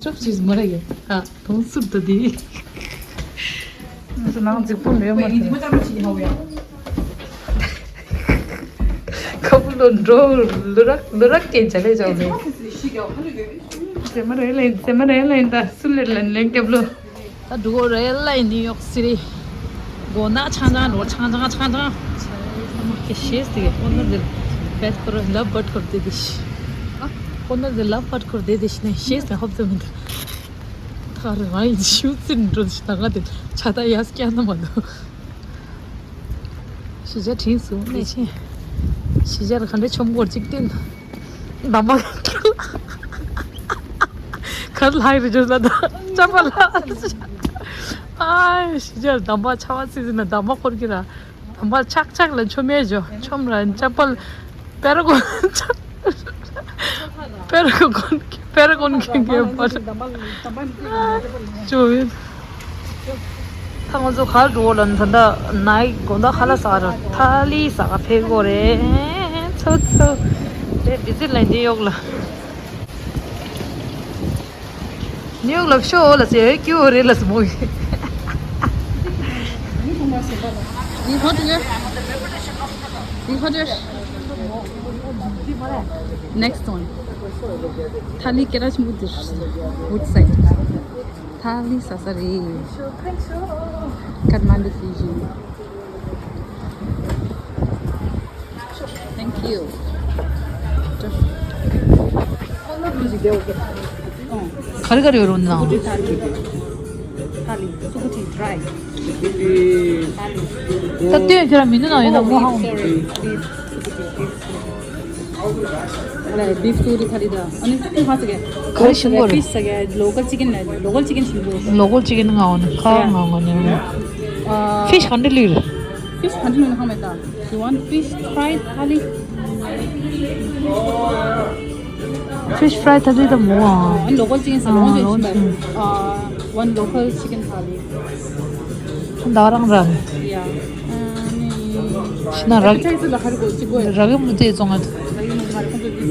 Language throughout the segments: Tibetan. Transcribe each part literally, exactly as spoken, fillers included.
ཅོག་ཅིག་མ་རེད་ཡ། ཨ། དུང་ཟུར་དུ་དེ། ང་ཚོ་ནང་རྫིག་པོ་མེད་མ་རེད། ཁ་བུ་ལོ་འགྲོ། ལོ་རག་ལོ་རག་སྐད་ཆ་ལས་ཅོག་ལས། ཟེ་མ་རེད་ལེན། ཟེ་མ་རེད་ལེན། ད་སུ་ལེར་ལེན་ལེན་སྐྱབས་ལོ། ད་འགྲོ་རེད་ལ་ཡིན། ནིའུ་ཡོག་སི་ཊི། དགོང་དག་ཆང་ཆང་འགྲོ། ཆང་ཆང་ཆང་ཆང་། ཁྱེད་ཤེས་ཏེ་ཁོ་ན་དེ་བེད་ཁོ་ར་ལབ་བར་ཁོར་དེ་དེ་ཤི། ཁོ་ན་དེ་ལབ་བར་ཁོར་དེ་དེ་ཤི་ནས་ཤེས་ཏེ་ཧོབ་ཙམ་མི་འདུག་ད་རང་ཡིན་ཤུ་ཙིར་འགྲོ་ཤི། ད་ང་དེ་ཆ་ད་ཡ་སྐྱ་ན་མ་འདུག་ཤི་ཇ་དྲིན་སུ་གནས་ཆེན། ཤི་ཇར་ག་འདྲ་ཆོམ་སྐོར་གཅིག་བསྟན། འདམ་པ་གར་ལྷག་རི་ཇོ་ལ་ད་ཅམ་པ་ལ། ཨ་ཤི་ཇར་འདམ་པ་ཆ་བ་སི་སི་ན་འདམ་པ་འཁོར་གི་ར། འདམ་པ་ཆག་ཆག་ལ་ཆོམ་མེ་ཇོ་ཆོམ་ར་ཅམ་པ་ལ། པེ་ར་གོན་པེ་ར་གོན་པེ་ར་གོན་གི་གི་པ་ཅོ་ཡིན། ད་ང་ཚོ་གར་འགྲོ་ལ་ད་ལྟ་ནའི་དགོང་དག་ཁ་ལག་ཟ་ར་ཐ་ལི་ཟ་ག་ཕེབས་གོ་རེད། ཚོ་ཚོ། དེ་བི་ཛིཊ་ལ་ནིའུ་ཡོག་ལ། ནིའུ་ཡོག་ལ་ཤོ་ལ་ཟེར་ཀྱུ་རེད་ལ་ཟེར་མོ་ཡིན། Next one. ཐ་ལི་སྐད་གྲགས་ཆེན་པོ་འདིར། Woodside. ཐ་ལི་ཟ་ས་རེད། Kathmandu, Fiji. Thank you. ག་རེ་ག་རེ་ཡོད་རུང་ནང་། ཐ་ལི། སུ་ཀུ་ཊི་ཌ་རའི། ད་ལྟོས་ཁྱོད་རང་མི་འདུག་ནང་ཡོད་ན་ངོ་ཧ་གོ། Beef, sorry, beef, beef. ལ་བིབ་སུ་ཀུ་ཊི་ཐ་ལི་ད། ཨ་ནི་ཧ་ས་ག་ག་རེ་ཞིམ་པོ་རེད། ཕིཤ་ཟ་ག་ལོ་ཀལ་ཅི་ཀེན་ལ། ལོ་ཀལ་ཅི་ཀེན་ཞིམ་པོ། ལོ་ཀལ་ཅི་ཀེན་ང་འོ་ནི་ཁ་ང་འོ་ནི། ཕིཤ་ག་འདྲ་ལུས་རེད། ཕིཤ་ག་འདྲ་ལུས་ན་ཧ་མེད་ད། You want fish fried thali? Fish fried thali ད་མོ་ཨ། One local chicken salon ཨ། One local chicken thali. ད་རང་རང་། Yeah. ཤི་ན་རག་Appetizer ལ་ཧ་རི་གོ་ཅི་གོ། རག་གི་མུ་ཏེ་ཙོང་ཨ། རག་གི་མུ་ཏེ་ཧ་རི་གོ་ཅི་གོ།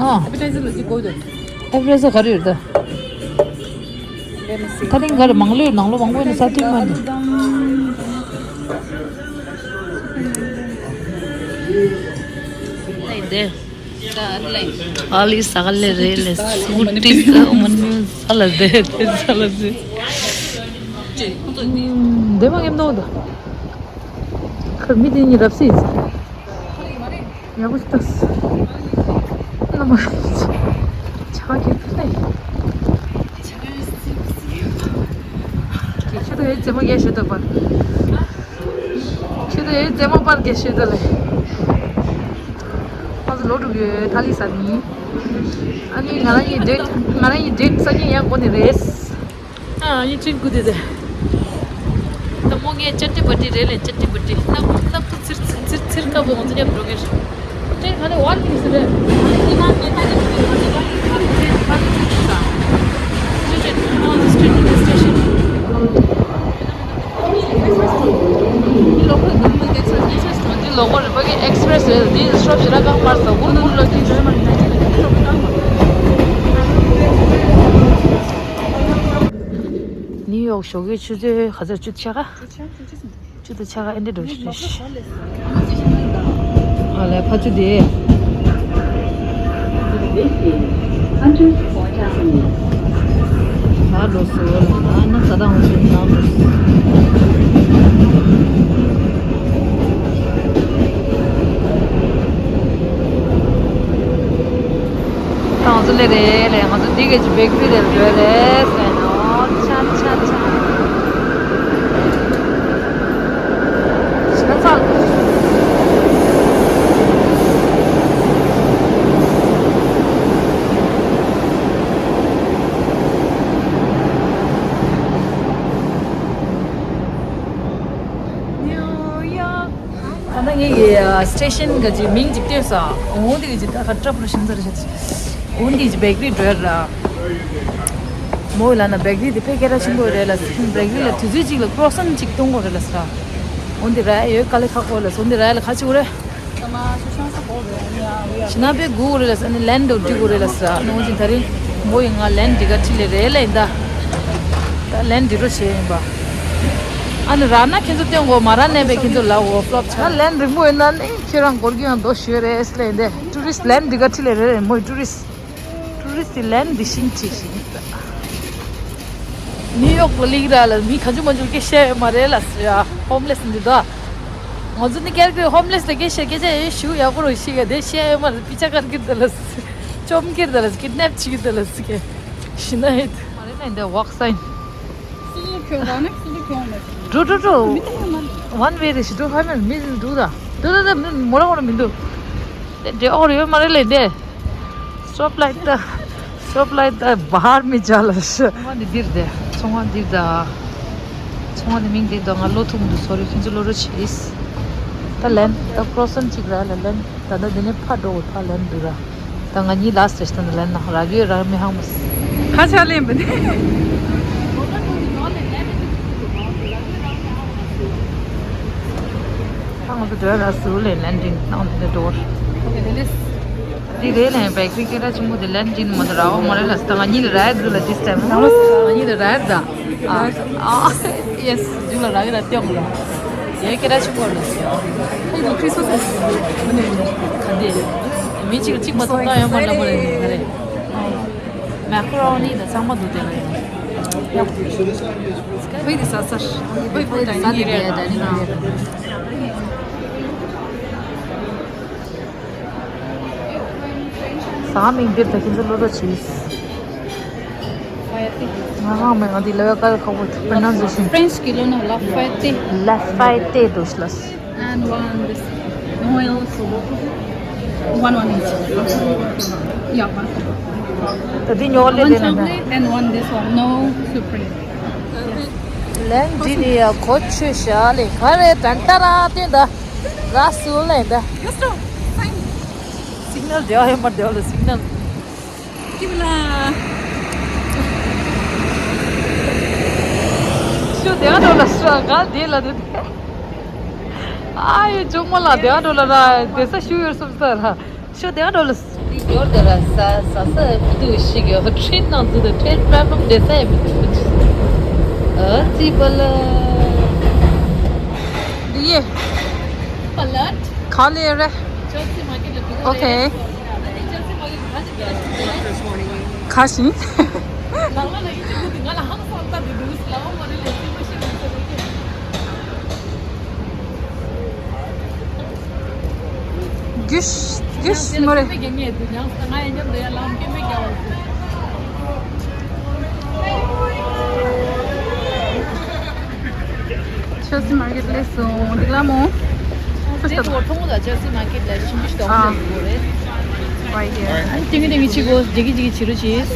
ཨ། Appetizer ལ་ཅི་གོ་དེ། Appetizer ག་རེ་ཡོད་ད། Let me see. ད་ཐེངས་ག་རེ་མང་ལོས་ནང་ལོ་མང་པོ་ཡིན་ས་ཐིག་མ་འདུག་ཨ་ལི་ས་ག་ལེ་རེ་ལེ་སུ་ཏི་ས་མ་ནུ་ས་ལ་རེ་རེ་ས་ལ་རེ། འདི་མ་ངེམ་ནོ་ད། ཁར་མི་དེ་གཉིས་རབ་སི་ཡིན་ས། ཡག་པོ་ཞིག་ལྟ། ལ་མ་ཆ་གེ་ཐ་ལེ། ཆ་གེ་སི་སི། ཁྱེད་ཚོ་ཡོད་རྩེད་མོ་རྒྱག་ཤེས་འདུག་པ། ཁྱེད་ཚོ་ཡོད་རྩེད་མོ་པར་རྒྱག་ཤེས་འདུག་ལེ། ང་ཚོ་ལོ་དྲུག་ཡོད་ཐ་ལི་ས་ནི། ཨ་ནི་ང་རང་གི་ཌེ་ཊི་ང་རང་གི་ཌེ་ཊི་ས་ཉིན་ཡང་གོ་ནི་རེད། ཨ་ཡིན་ཅིག་གུ་དེ་དེ། ད་མོ་ངས་ཅ་ཏི་པ་ཏི་རེད་ལེ། ཅ་ཏི་པ་ཏི་སྣབས་སྣབས་ཏུ་ཚིར་ཚིར་ཚིར་ཚིར་དཀར་པོ་ང་ཚོ་མཉམ་འགྲོ་གི་རེད། ཨ་ནི་ཝར་ཀིང་ཟེར་རེད། ཨ་ནི་ང་ངས་ད་ནི་ང་ཚོ་ཝར་ཀིང་ཟེར་ས། ཅི་ཅི་ཨ་སི་ཊི་རེན་སི་ཊེ་ཤན། འདི་ལོ་ཀལ་རི་ཕབ་ལིག་ཨེག་སི་པི་རེ་སི་རེད། འདི་ཤོབ་ཞེ་དྲག་གང་པར་ཟ་གུར་ནུ་ལོ་ཀིང་ཟེར་མ་ནི་ད་ཅི་ལ་ཀིང་ཤོབ་གང་པར། ནིའུ་ཡོག་ཞོགས་ཀའི་ཆུ་ཚོད་ག་ཚོད་བཅུ་ཆ་ག་བཅུ་དང་ཕྱེད་ཀ་ཨེ་འདྲ་འགྲོ་ཞིག་རེད། ཨ་ལས་ཕ་ཆུ་དེ། ང་འགྲོ་སོ་ལ་ང་ན་ས་དང་འོང་ཞིག་ང་འགྲོ་སོ། ང་ཚོ་ལས་རེད་ལས། ང་ཚོ་འདི་གའི་ཅི་བེག་རི་ལས་རེད་ཟེར་ནོ། ཆ་ཆ་ཆ། ཤི་ན་ཚ། ད་ནི་ངས་ཀྱི་སི་ཊེ་ཤན་ག་ཅིག་མིང་ཅིག་བཏོན་ས། འོ་དེ་གི་ཅིག་ད་ཁ་ཏྲ་པུ་ལ་ཤིང་ཚ་རེ་ཤ་ཅིག་འོ་དེ་གི་ཅིག་བེག་རི་འགྲོ་ཡ་ར། མོ་ལ་ན་བེག་རི་དེ་དཔེ་སྐད་གྲགས་ཆེན་པོ་རེད་ལ། བེག་རི་ལ་དུས་ཚོད་ཅིག་ལ་ཀྲོ་སན་ཅིག་གཏོང་དགོས་རེད་ལ་ས། འོ་དེ་ར་ཡོད་དཀའ་ལས་ཁག་པོ་ལ་ས། འོ་དེ་ར་ཡ་ལ་ཁ་ཅིག་འོ་རེད། ཤི་ན་པའི་གུ་རེ་ལ་ས་ནི་ལན་དུ་འགྲིག་གོ་རེ་ལ་ས་ནོ་ཅིན་ད་རིང་ མོ་ཡིན་ང་ལན་འདི་ག་ཁྲི་ལེ་རེད་ལེ་ཡིན་ད། ད་ལན་འདི་རོ་བྱེད་ཡིན་པ། ཨ་ནི་ར་ན་ཁྱེད་ཚོ་སྟོན་གོ་མ་ར་ནས་པའི་ཁྱེད་ཚོ་ལ་འོ་ཕློབ་ཆ། ད་ལན་རིང་པོ་ཡིན་ན་ནི་ཁྱེད་རང་སྐོར་གྱི་ཡང་རྡོ་ཞོད་རེད་ལེ་ཡིན་ད། ཊུ་རི་སི་ཊི་ལན་འདི་ག་ཁྲི་ལེ་རེད་ལེ་མོ་ཡི་ཊུ་རི་སི་ཊི། ཊུ་རི་སི་ཊི་ལན་འདི་ཤིང་ཅིག་ཤིང་། ནིའུ་ཡོག་ལ་ལིག་ར་ལ་མི་ག་ཚོད་མ་ཚོད་སྐད་བཤད་ཡོད་མ་རེད་ལ་ཟེར་ཡ་ཧོམ་ལེ་སི་འདི་དོ། ང་ཚོ་ནི་ཀལ་ཀི་ཧོམ་ལེ་སི་ལ་སྐད་བཤད་སྐད་ཆ་ཡོད་ཞུ་ཡག་པོ་རོ་ཤི་ག་དེ་བཤད་ཡོད་མ་རེད། པི་ཆ་ཀར་ཀིར་དེ་ལ་ཟེར། བཅོམ་ཀིར་དེ་ལ་ཟེར། ཀིཌ་ནེབ་བྱེད་ཀིར་དེ་ལ་ཟེར་གི་ཤི་ན་ཧེད། མ་རེད་ན་འདི་ཝོག་སའིན། སུ་ཁྱོད་རང་ནས་སུ་ཁྱོད་ནས། འགྲོ་འགྲོ་འགྲོ། མི་དེ་ཡང་མ་རེད། ཝན་ཝེ་རེད་ཤི་འགྲོ་ཧ་མེད་མི་འགྲོ་ད། འགྲོ་ད་ད་མི་མོ་ར་ཁོ་ར་མི་འདུག་དེ་འདྲེ་ཨོ་རེ་ཡོད་མ་རེད་ལེ་འདི། སོབ་ལའིག་ད། སོབ་ལའིག་ད་བྷར་མི་ཇ་ལ་ཤི། ཚོང་བ་འདི་འདིར་དེ། ཚོང་བ་འདིར་ད། ཚོང་བ་འདི་མིང་འདིར་ད། ང་བློ་ཐུག་མི་འདུག་སོ་རི། ཁྱེད་ཚོ་བློ་རོ་བྱེད། ད་ལན་ད་ཀྲོ་སན་གཅིག་ར་ལ་ལན། ད་ད་འདི་ནས་ཕ་འགྲོ་གི་ཕ་ལན་འདུག་ར། ད་ང་གཉིས་ལ་སི་ཊེ་ཤན་ལ་ལན་ན་རག་ཡོད་རག་མི་ཧང་མ་སི། ཁ་ཆ་ལེན་པ་ནི། ཁ་ང་ཚོ་འདྲ་ར་ཟུར་ལས་ལན་ཏིང་བཏང་དེ་འགྲོ་བར། འདི་རེད་ལན་བེག་རི་སྐད་གྲགས་ཆེན་པོ་དེ་ལན་ཏིང་མ་དུ་ར་བ་མ་རེད་ལ་སི། ད་ང་གཉིས་ལ་ར་ཡ་འདུག་ལ་this time། ང་གཉིས་ལ་ར་ཡ་ད། ཨ་ཨ་ཡེ་སི། རྒྱུགས་ལ་རག་གི་ར་སྟོན་གི་ལ། ཡའི་སྐད་གྲགས་ཆེན་པོ་ལ་སི། ཁྱེད་ཚོ་ཁྲི་སོ་སོ་སི་ག་འདི། མི་གཅིག་གཅིག་མ་ཐོབ་ན་ཡོད་མ་ལ་མ་རེད་ང་རེད། མེ་ཀ་རོ་ནི་དང་ཚང་མ་འདུག་དེ་ལ་ཡང་། བོད་དེ་ས་ས་བོད་བོད་དང་ས་ཡིན་དེ་རེད་ད་ནི་ན། ས་མིང་འདིར་ད་ཁྱེད་ཚོ་བློ་རོགས་བྱེད། ང་ཧང་མེད། ང་འདི་ལ་བའི་ཀ་ལ་ཁ་བོ་པྲོ་ནན་སི་ཨེ་ཤན། French གི་ལོ་ན་ལ་ཧྥའེ་ཏེ། ལ་ཧྥའེ་ཏེ་འདུག་ལ། And one this. No oil. One, one each. Yeah, one. ད་འདི་ཉོ་ལེ་One ལེ་ན་ད། Chocolate and one this one. No supreme. ལན་འདི་ནི་ཡ་གོ་ཆོད་ཤ་ལེ་ག་རེ་ཏན་ཏ་ར་ཏན་ད་ར་སུ་ལེ་ད། Yes, no. Fine. སིག་ནལ་བདེ་བ་ཡོད་མ་བདེ་བ་ལ་སིག་ནལ། ཀི་ལ། ཤོ་དེ་འགྲོ་ལ་ཤོ་ག་དེ་ལ་དེ། ཨ་ཡོ་ཇོ་མོ་ལ་དེ་འགྲོ་ལ་ར་དེ་ས་ཤུ་ཡོར་སུབ་ས་ར་ཤོ་དེ་འགྲོ་ལ། འདི་ཡོར་དེ་ར་ས་ས་ས་མི་འདུག་ཤི་གི་ཡོ། ཁྲིན་ནང་འཛུལ་དུ་ཁྲིན་པྲོབ་ལེམ་དེ་ས་ཡ་མི་འདུག་ཨ་ཙི་པ་ལ། འདི་ཡེ། པ་ལ། ག་ལེ་རེད། ཨོ་ཁེ། ཁ་ཤིང་། རྒྱུ་རྒྱུ་མོ་རེད། ཆབ་སྲིད་མར་ཀེཊ་སླེབས་སོང་། འདི་ལ་མོ། ཁོ་ཚོ་ཁྲོམ་ལ་ཆབ་སྲིད་མར་ཀེཊ་ལ་ཞིམ་པོ་ཞིག་འདུག་ཨ། འདུག་རེད། Right here. ཨ་ནི་ཏིང་ཏིང་ཅིག་གོ་ཇི་གི་ཇི་གི་བྱེད་རོགས་བྱེད།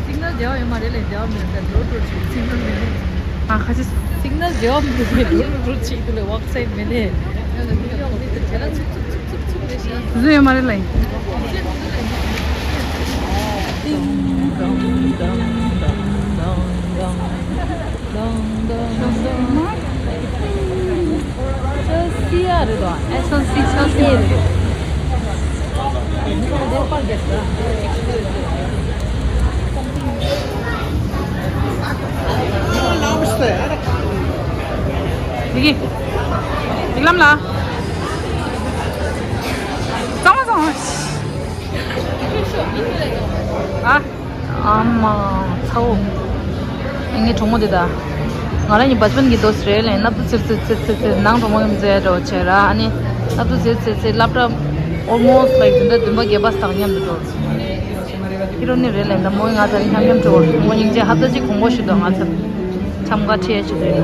སིག་ནལ་བདེ་བ་ཡོད་མ་རེད་ལས་བདེ་བ་མེད་ད་འགྲོ་འགྲོ་བྱེད་སིག་ནལ་མེད་ནས། ཨ་ཁ་ཅིག་སིག་ནལ་བདེ་བ་མེད་ནས་འགྲོ་འགྲོ་བྱེད་དུ་ལས་ཝོག་སའིཌ་མེད་ནས། ཡང་ན་ནིའུ་ཡོག་མི་དེ་ཁྱེད་ལ་ཚུགས་ཚུགས་ཚུགས་ཚུགས། བཟོས་ཡོད་མ་རེད་ལ་ཡིན། ལམ་ལ། གཙང་མ་གཙང་མ། ཨ། ཨ་མ། ཚ་བོ། ངའི་གྲོགས་མོ་དེ་ད། ང་རང་གཉིས་བ་ཅ་པན་གྱི་དོ་སི་རེད་ལས་སྣབས་ཚིར་ཚིར་ཚིར་ཚིར་ཚིར་ནང་གྲོགས་མོ་ཡོང་ཚེ་འགྲོ་བྱས་ར་ཨ་ནི། སྣབས་ཚིར་ཚིར་ཚིར་སློབ་གྲྭ་almost like བདུན་ཕྲག་བདུན་པ་བརྒྱད་པ་དང་མཉམ་དུ་འགྲོ། ཁྱེད་རང་ནི་རེད་ལས་ད་མོ་ང་ཚ་མཉམ་མཉམ་འགྲོ་བར་མོ་སྙིང་རྗེ། ཧབ་ཏ་གཅིག་གོང་པོ་ཞིག་དང་ང་ཚ་འཆམ་ག་ཁྲིད་ཞིག་དོན།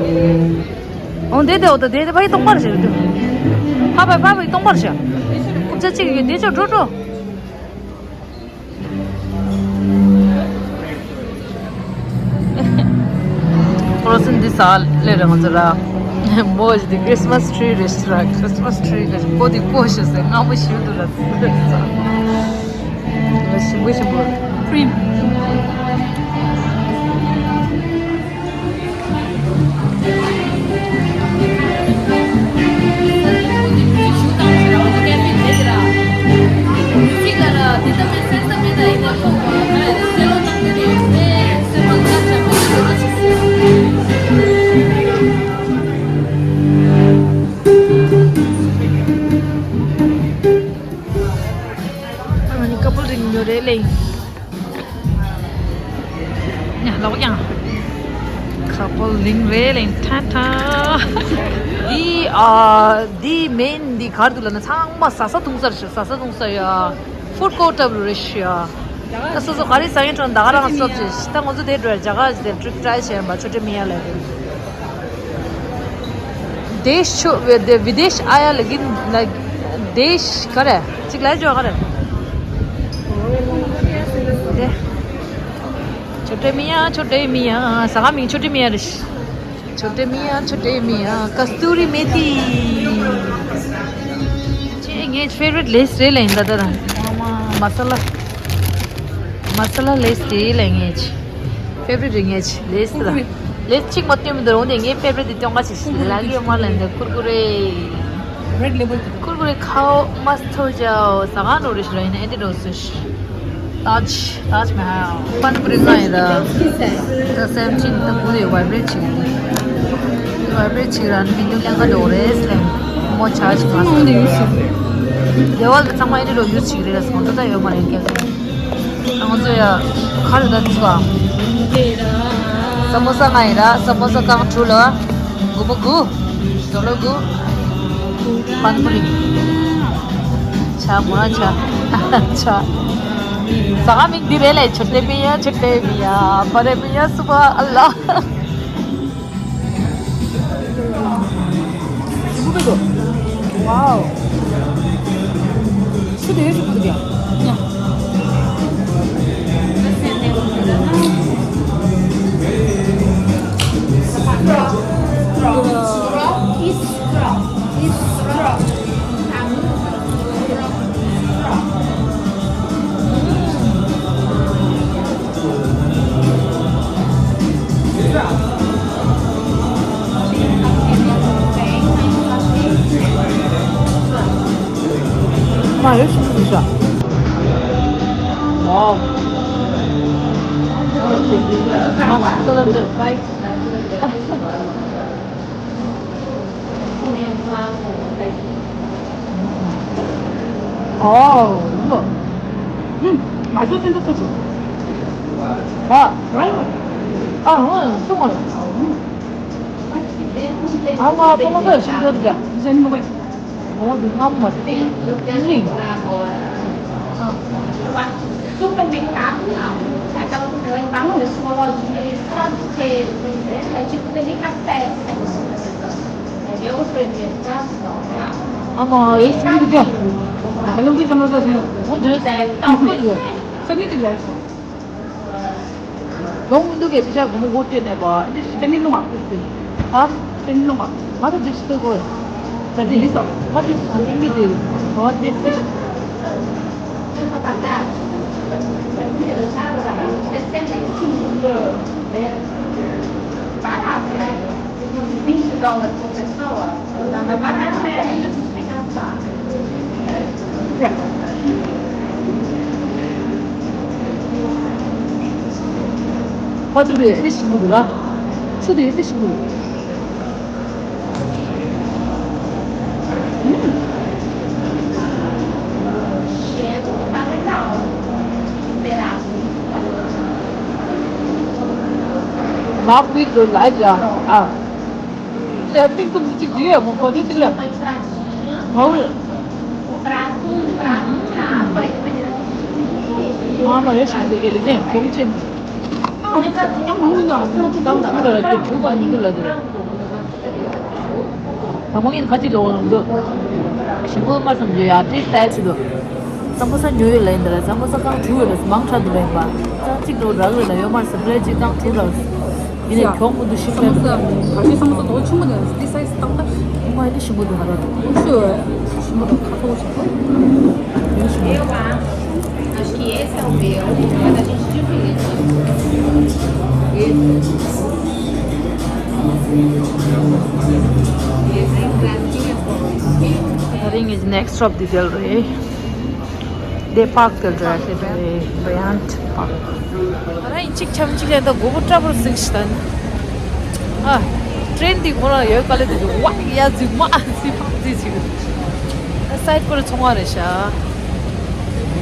འོང་དེ་དེ་འོ་ད་དེ་དེ་ཕ་གི་སྟོང་པར་བྱེད་དུ། ཕ་ཕ་ཕ་ཕ་གི་སྟོང་པར་བྱེད། ཁུབ་ཆ་གཅིག་གི་དེ་ཆོ་འགྲོ་འགྲོ། ཁོ་རང་ཚོ་འདི་ས་ལས་རང་ཚོ་ར། མོ་ཞིག་འདི་Christmas tree རེད་ཤི་ར། Christmas tree རེད་ཀོ་འདི་ཀོ་ཤི་ཟེར་སྔ་མོ་ཞིག་འདུག་ར། ཞིམ་པོ་ཞིམ་པོ། Cream. ཡ་ལོག་ཡང་། ཁ་པོ་ལིང་རེ་ལིང་ཐ་ཐ། འདི་ཨ་འདི་མེན་འདི་གར་དུ་ལ་ན་ཚང་མ་ཟ་ས་འཐུང་སར་ཤི། ཟ་ས་འཐུང་ས་ཡ། ཕུཌ་ཀོར་ཊ་བུ་རེ་ཤི་ཡ། ད་སོ་སོ་ག་རེ་ཟ་ཡིན་ཁྲོན་ད་ག་རང་སོབ་ཅེ་ཤི། ད་ང་ཚོ་དེ་འགྲོ་ཡ་ཇ་ག་ཞིག་དེ་ཊི་རིབ་ཊ་རའི་བྱས་ཡིན་པ་ཆོ་ཏྲེ་མི་ཡ་ལ་དེ། देश छो-, वि-, दे-, विदेश आया लेकिन लाइक देश करे चिक लाए जो करे। दे। छोटे मियाँ, छोटे मियाँ, सगा मियाँ, छोटे मियाँ रिश। छोटे मियाँ, छोटे मियाँ, कस्तूरी मेथी। चे, ये फेवरेट लेस रे लें दादा। मसाला, मसाला लेस रे लें। Favorite རིགས་ངེས་ལེས་ལ། ལེས་གཅིག་མ་སྟོན་མི་འདུག་འོན་ཏེ་ངའི་favorite དེ་སྟོན་ག་ཞིག་ལ་གི་མ་ལན་དེ་ཀུར་ཀུ་རེ། Red Label དེ། ཀུར་ཀུ་རེ་ཁའོ་མ་སྟོ་ཇའོ་ཟ་ག་ནོ་རེ་ཤི་ར་ཡིན་ཨེ་འདི་རོ་སུ་ཤི། ཏཱཇ་ཏཱཇ་མ་ཧལ། པན་པུ་རི་ང་ཡིན་ར། ད་seventeen ད་ཀུ་རེ་vibrate བྱེད་ཀྱི་འདུག vibrate བྱེད་ར་ནི་མི་འདུག་ལན་ག་འདོག་རེས་ལན་མོ་ཆ་ཞིག་མ་སོང་། ལེ་ཝལ་དེ་ཚང་མ་ཨེ་འདི་རོ་ཡུ་ཆི་རེ་ལ་སོང་ད་ད་ཡོད་མ་རེད་ཀྱང་། ང་ཚོ་ཡ་ཁ་རུ་ད་ཚུགས་ཨ། ས་མོ་ས་ང་ཡིན་ར། ས་མོ་ས་རྐང་དྲུག་ལ། དགུ་མོ་དགུ། ཟོ་ལོ་དགུ། པན་པུ་རི། ཆ་མོ་ར་ཆ། ཆ། ས་ག་མིང་འདི་རེད་ལས་ཆོ་ཏེ་མི་ཡ་ཆོ་ཏེ་མི་ཡ་པ་རེ་མི་ཡ་སུ་པ་ཨ་ལ། Wow. Su de su de. Wow. ཨོ། ཨུམ། ང་ཚོ་དེ་འདྲ་ཐུབ། ཨ། ཨ། ཨ། ཨ། ཨ། ཨ། ཨ། ལོང་མི་འདུག་གས་ཕི་ཤ་གོ་མོ་གོ་ཏེ་ནས་པ། ཨ་ནི་ཤི་ཏེ་ནི་ལོང་ཨ་ཁུ་སི། ཨ་ཏེ་ནི་ལོང་ཨ། ང་ཚོ་འདི་ཤི་ཏེ་གོ། ད་འདི་ལི་སོ་ང་འདི་ཤི་ཏེ་མི་འདི་གོ་ཏེ་སི། ཁོ་ཚོ་དེ་ཤི་མོ་འདུག་ལ། ཚུ་དེ་ཤི་མོ་འདུག Last week the light, yeah. Ah. Everything to music, yeah, mo ko de tilla. Mo. Mama, yes, the elegant, ko che. Tam tam la ke bu ba ni la de. Tam mo in khati lo do. Shi mo ma sam je ya, te tai si do. Samosa ཉོ་ཡོད་ལ་ཡིན་ད་ལ་samosa་རྐང་དྲུག་ཡོད་ལ་མང་དྲགས་འདུག་ལ་ཡིན་པ། རྐང་གཅིག་འགྲོ་རག་ལ་ན་ཡོད་མ་རེད་ཟེར་པླེ་གཅིག་རྐང་དྲུག་རག་ཡིན་ནས་གྱོང་མི་འདུག་ཤི་ཁ་འདུག་ག་ཤི་samosa་དོ་ཆུང་མོ་དེ་འདི་size་བཏང་ད། ཁོ་མ་ཡིན་ན་ཞིམ་པོ་འདུག་ཧ་ར། ཤི་ཞིམ་པོ་འདུག་ཁ་ཐོག་ཞིག་ཡོད་ཞིམ་པོ། ད་རིང་གི་next stop་འདི་དེ་རེད། དེ་park་དེ་འདྲ་ཞིག་རེད། Bryant Park. ང་རང་ཡིན་གཅིག་འཁྱམ་གཅིག་ལ་ད་མགོ་བོ་སྐྲ་བོར་ཟིག་ཞིག་དང་། ཨ། train་འདི་ཁོ་རང་ཡོད་ག་ལེ་འདུག་ཝ་ཡ་ཟིག་མ་ཟིག་ཕག་ཟིག་ཟིག་ཨ་སའིད་པར་ཚོང་བ་རེད་ཤག་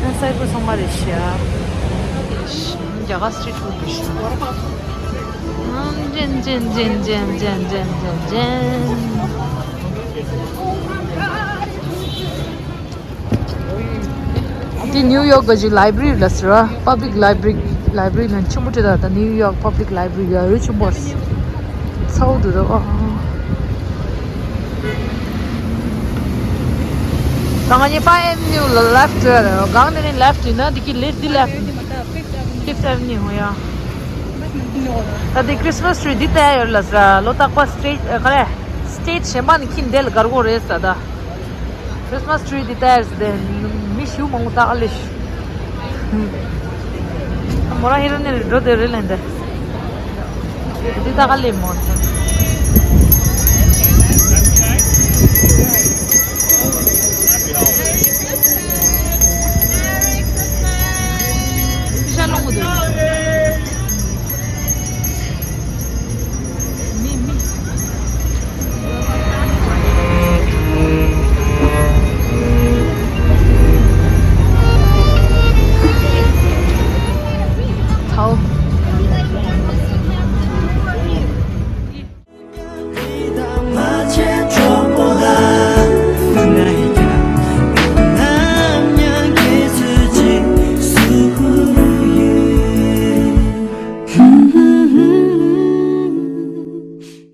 ཨ་སའིད་པར་ཚོང་བ་རེད་ཤག་རྒྱ་གར་street food་རེད་ཤག་ཨང་། ཅན་ཅན་ཅན། འདི་ནིའུ་ཡོག་གི་ཅིག་library་ལ་ཟེར་བ། Public Library། Library་ལ་ཆེན་པོ་བྲིས་ད། ད་New York Public Library་ཡ་རུ་ཆེན་པོ་ཚའོ་འདུག་ད། ཨ། ད་ང་གཉིས་Pine Avenue་ལ་left་རེད། གང་དེ་ནས་left་ཡིན་ན་འདི་གི་left། འདི་left། Fifth Avenue་ཧོ་ཡ། ད་དེ་Christmas tree་འདི་བལྟས་ཡོད་ལ་ཟེར། ལོ་རྟག་པ་state་ཨ་ག་རེ་state་གཞན་པ་ནས་ཁྱིམ་དེ་ལ་དགར་གོ་རེད་ཟེར་ད། Christmas tree་འདི་བལྟས་ཟེར་དེ་མི་ཞུ་མང་པོ་ད་ཨ་ལེ་ཞུ། མོ་རང་ཧི་རོ་ནི་འགྲོ་དེ་རེད་ལན་དེ། འདི་ད་ཨ་ལེ་མོ་ཟེར།